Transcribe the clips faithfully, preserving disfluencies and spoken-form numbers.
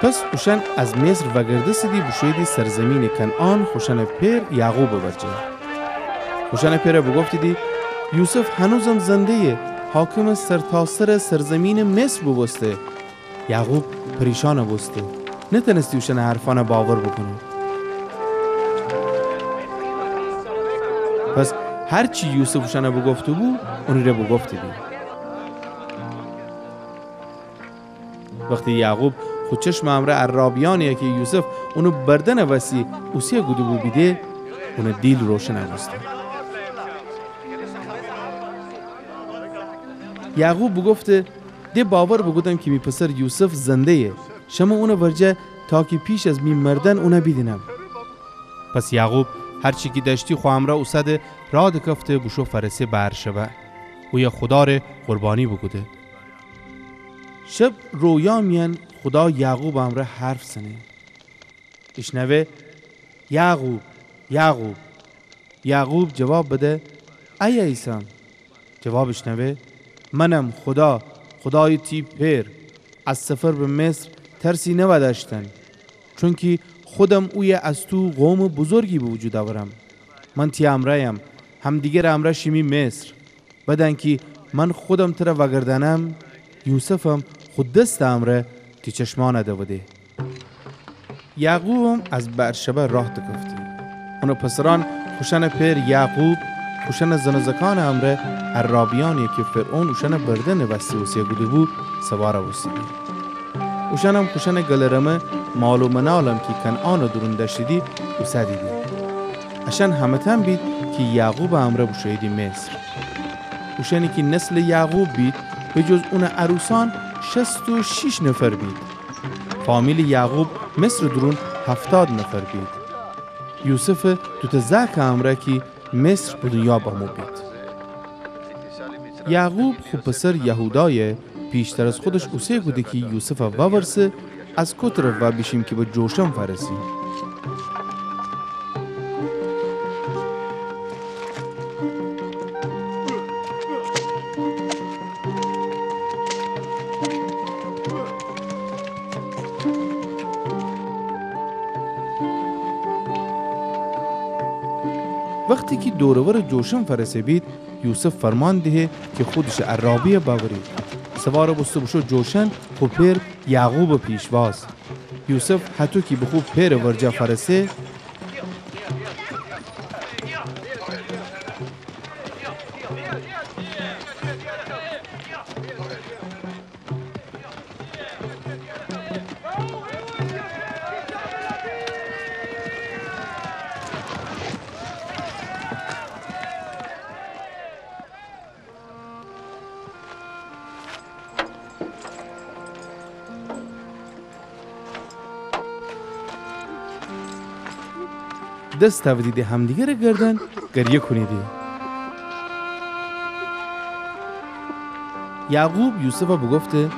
پس اوشأن از مصر وأگردستیدی، بوشوییدی سرزمینٚ کنعان، خوشأنٚ پئر یعقوبٚ ورجه. خوشأنٚ پئر بوگفتیدی: یوسف هنوزم زنده‌یه، حاکمٚ سرتاسرٚ سرزمینٚ مصر بوبوسته. یعقوب پریشان بوسته، نتأنستی اوشأنٚ حرفأن باور بوکونه. پس هر چی یوسف اوشأن بوگفته‌بو، اونٚ ره بوگفتیدی. وختی یعقوب خو چشمٚ امرأ عرابیأنی کی یوسف اونٚ بردنٚ وسی اوسه کوده‌بو بیده، اونٚ دیل روشن بوسته. یعقوب بوگفته: د باور بوکودم کی می پسر یوسف زنده‌یه. شمه اونٚ ورجه تا کی پیش از می مردن اون بیدینم. پس یعقوب هر چی کی دأشتی خو امرأ اوسده، راه دکفته بوشو فأرسه بئرشبع. اویه خودا ره قربانی بوکوده. شب رویا میأن خودا یعقوبٚ امرأ حرف زنه. ایشنوه: یعقوب، یعقوب. یعقوب جواب بده: ایه ایسم. جواب ایشنوه: منم خودا، خودایٚ تی پئر. از سفر به مصر ترسی نوأدأشتن، چونکی خودم اویه از تو قومٚ بزرگی به وجود اورم. من تی امرأیم، همدیگرٚ امرأ شیمی مصر. بدأن کی من خودم تر وأگردأنم، یوسفم خو دستٚ امرأ تی چشمأن دوده. یعقوبم از بئرشبع راه دکفته. اونٚ پسرأن خوشأنٚ پئر یعقوب، خوشأنٚ زن و زکانٚ امرأ عرابیأنی کی فرعون اوشأن بردنٚ وستی اوسه کوده‌بو، سوار بوستیدی. اوشأنم خوشأنٚ گلٚ رمه مال و منالم کی کنعانٚ دورون دأشتیدی، اوسدیدی. اشأن همه‌تأن بید کی یعقوبٚ امرأ بوشوییدی مصر. اوشأنی کی نسلٚ یعقوب بید، به جز اونٚ عروسأن شصت و شیش نفر بید. فامیلٚ یعقوب مصرٚ دورون هفتاد نفر بید. یوسفٚ دوتأ زأکٚ امرأ کی مصر به دونیا بمو بید. یعقوب خو پسر یهودای پیشتر از خودش اوسه کوده کی یوسف وورسه، از کو طرف وأ بیشیم کی به جوشن فأرسیم. وختی کی دور و ورٚ جوشن فأرسه بید، یوسف فرمان دهه کی خودشٚ عرابی بأورید. سوار بوسته بوشو جوشن، خو پئر یعقوبٚ پیشواز. یوسف هطو کی به خو پئرٚ ورجه فأرسه، دس تأودیدی همدیگرٚ گردن، گریه کونیدی. یعقوب یوسف بوگفته: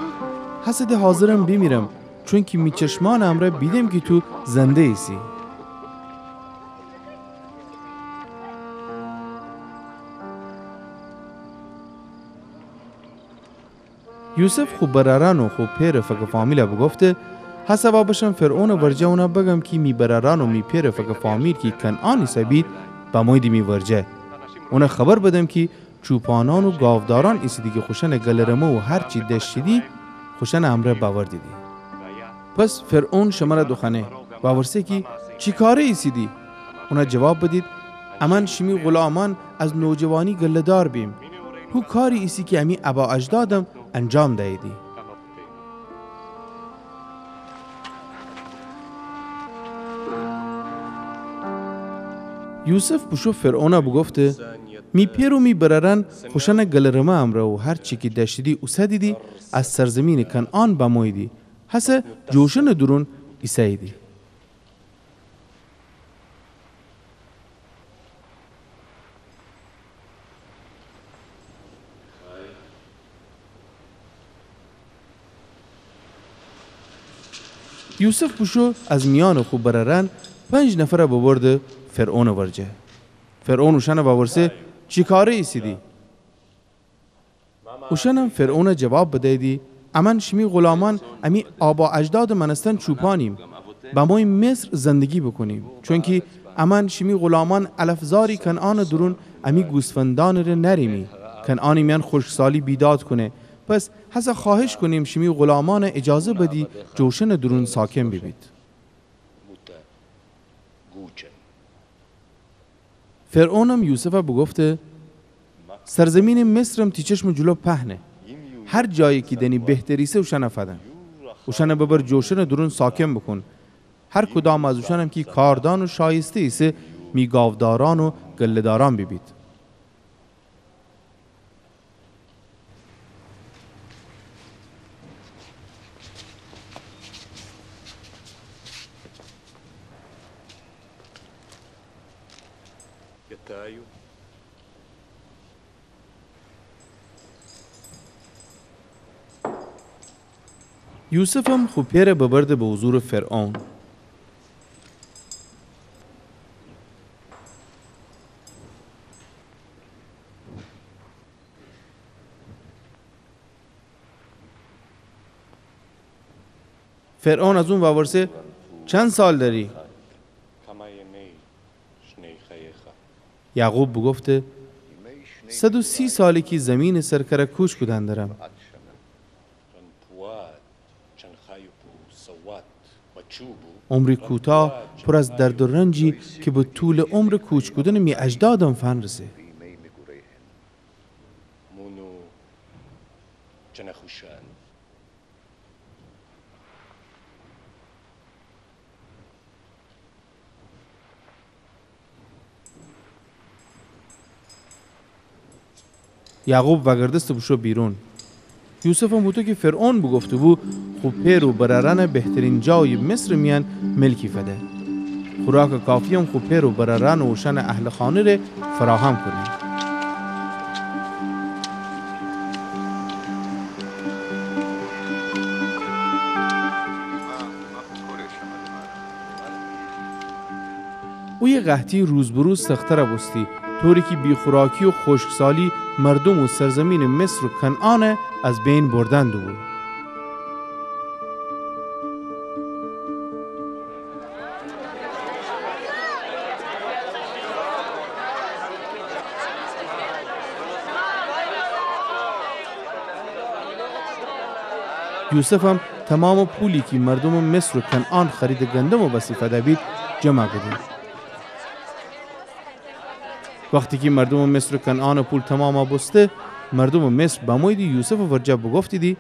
هسه د حاضرم بیمیرم، چونکی می چشمأنٚ امرأ بیدم کی تو زنده ایسی. یوسف خو برأرأن و خو پئرٚ فکٚ فامیل بوگفته: هسه وأ بشم فرعونٚ ورجه اون بگم کی می برأرأن و می پئرٚ فکٚ فامیل کی کنعان ایسه بید، بموییدی می ورجه. اون خبر بدم کی چوپانأن و گاودارأن ایسیدی کی خوشأنٚ گلٚ رمه و هر چی دأشتیدی خوشأنٚ امرأ بأوردیدی. پس فرعون شمر دوخوأنه، وورسه کی چی کاره ایسیدی؟ اون جواب بدید: امأن شیمی غلامأن از نوجوانی گله‌دار بیم. هو کاری ایسی کی امی ابا اجدادم انجام دییدی. یوسف بوشو فرعون بوگفته: می پئر و می برأرأن خوشأنٚ گلٚ رمه امرأ و هر چی کی دأشتیدی اوسدیدی، از سرزیمینٚ کنعان بموییدی، هسه جوشنٚ دورون ایسه‌ییدی. یوسف بوشو از میأنٚ خو برأرأن پنج نفر ببرده فرعونٚ ورجه. فرعون اوشأن وورسه: چی کاره ایسیدی؟ اوشأنم فرعون جواب بدییدی: امأن شیمی غلامأن امی آبا اجدادٚ مأنستن چوپانیم، بموییم مصر زندگی بوکونیم. چونکی امأن شیمی غلامأن علفزاری کنعانٚ دورون امی گوسفندأنٚ ره نأریمی. کنعانٚ میأن خوشکسالی بیداد کونه. پس هسه خوأهش کونیم شیمی غلامأنَ اجازه بدی جوشنٚ دورون ساکن بیبید. فرعونم یوسفَ بوگفته: سرزیمینٚ مصرم تی چشمٚ جلو پهنه. هر جایی کی دأنی بهتر ایسه اوشأنَ فدن. اوشأنَ ببر جوشنٚ دورون ساکن بوکون. هر کدام از اوشأنم کی کاردان و شایسته ایسه می گاودارأن و گله‌دارأن بیبید. یوسفم خو پئرَ ببرده به حضورٚ فرعون. فرعون از اون وورسه: چند سال دأری؟ یعقوب بوگفته: صد و سی ساله کی زیمینٚ سر کره کوچ کودن درم. عمری کوتاه، پور از درد و رنجی کی به طولٚ عمرٚ کوچ کودنٚ می اجدادم فنرسه. یعقوب وأگردسته بوشو بیرون. یوسفم هوطو کی فرعون بوگفته‌بو، خو پئر و برأرأنَ بهترین جایی مصرٚ میأن ملکی فده. خوراکٚ کافییم خو پئر و برأرأن و اوشأنٚ اهلٚ خانه ره فراهم کونه. اویه قحطی روز به روز سخت‌تر بوستی، طوری کی بی‌خوراکی و خوشکسالی مردومٚ سرزیمینٚ مصر و کنعانَ از بین بردن دوبو. یوسفم تومامٚ پولی کی مردومٚ مصر و کنعان خریدٚ گندمٚ وسی فده بید، جمع کودی. وختی کی مردومٚ مصر و کنعانٚ پول تومام بوسته، مردومٚ مصر بموییدی یوسفٚ ورجه بوگفتیدی: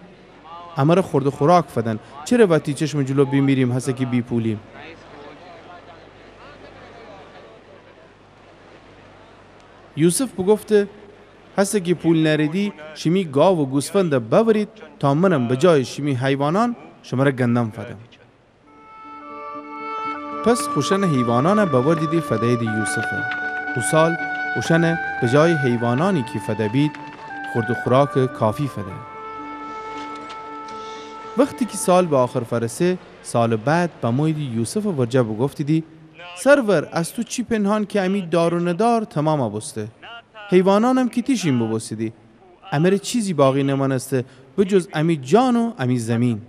امره خورد و خوراک فدن، چره وا تی چشمٚ جلو بیمیریم هسه کی بی‌پولیم؟ یوسف بوگفته: هسه کی پول نأریدی، شیمی گاو و گوسفند بأورید تا منم به جایٚ شیمی حیوانأن شمره گندم فدم. پس خوشأنٚ حیوانأن بأوردیدی فدییدی یوسف. او سال اوشأن به جایٚ حیوانأنی کی فده بید، خورد و خوراکٚ کافی فده. وختی کی سال به آخر فأرسه، سالٚ بعد بموییدی یوسفٚ ورجه بوگفتیدی: سرور، از تو چی پنهان کی امی دار و ندار تومام بوسته؟ حیوانأنم کی تیشین بوبوستیدی. امره چیزی باقی نمأنسته به جز امی جان و امی زیمین.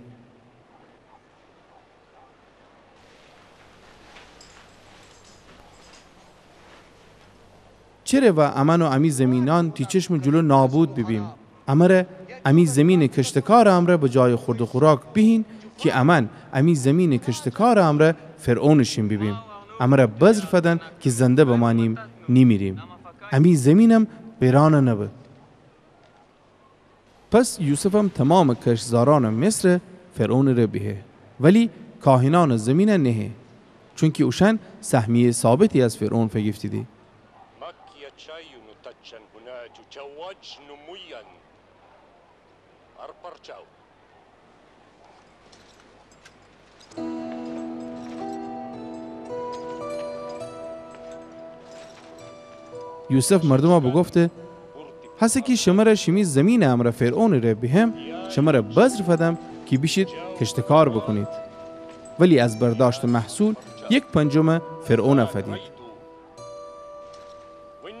چره وا امأن و امی زیمینأن تی چشمٚ جلو نابود بیبیم؟ امره امی زیمینٚ کشتکارٚ امرأ به جایٚ خورد و خوراک بیهین کی امأن امی زیمینٚ کشتکارٚ امرأ فرعونٚ شین بیبیم. امره بذر فدن کی زنده بمأنیم، نیمیریم. امی زیمینم ویرأن نبه. پس یوسفم تومامٚ کشتزارأنٚ مصر فرعونٚ ره بیهه، ولی کاهنأنٚ زیمین نهه، چونکی اوشأن سهمیه‌یٚ ثابتی از فرعون فیگیفتیدی. یوسف مردومأ بوگفته: هسه کی شمره شیمی زیمینٚ امرأ فرعونٚ ره بیهم، شمره بذر فدم کی بیشید کشتکار بوکونید. ولی از برداشتٚ محصول یک پنجم فرعون فدید.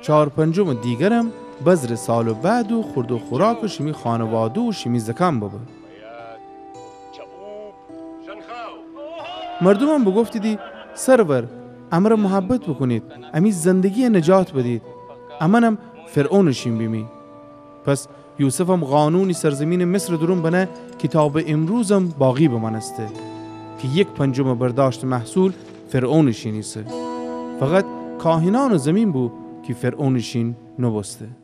چار پنجمٚ دیگرم بذرٚ سالٚ بعد و خورد و خوراکٚ شیمی خانواده و شیمی زکان ببه. مردومم بوگفتیدی: سرور، امر محبت بوکونید، امی زندگی نجات بدید، امنم فرعونٚ شین بیمی. پس یوسفم قانونی سرزیمینٚ مصرٚ دورون بنه کی تا به امروزم باقی بمأنسته، کی یک پنجمٚ برداشتٚ محصول فرعونٚ شین ایسه. فقط کاهنأنٚ زیمین بو کی فرعونٚ شین نوبوسته.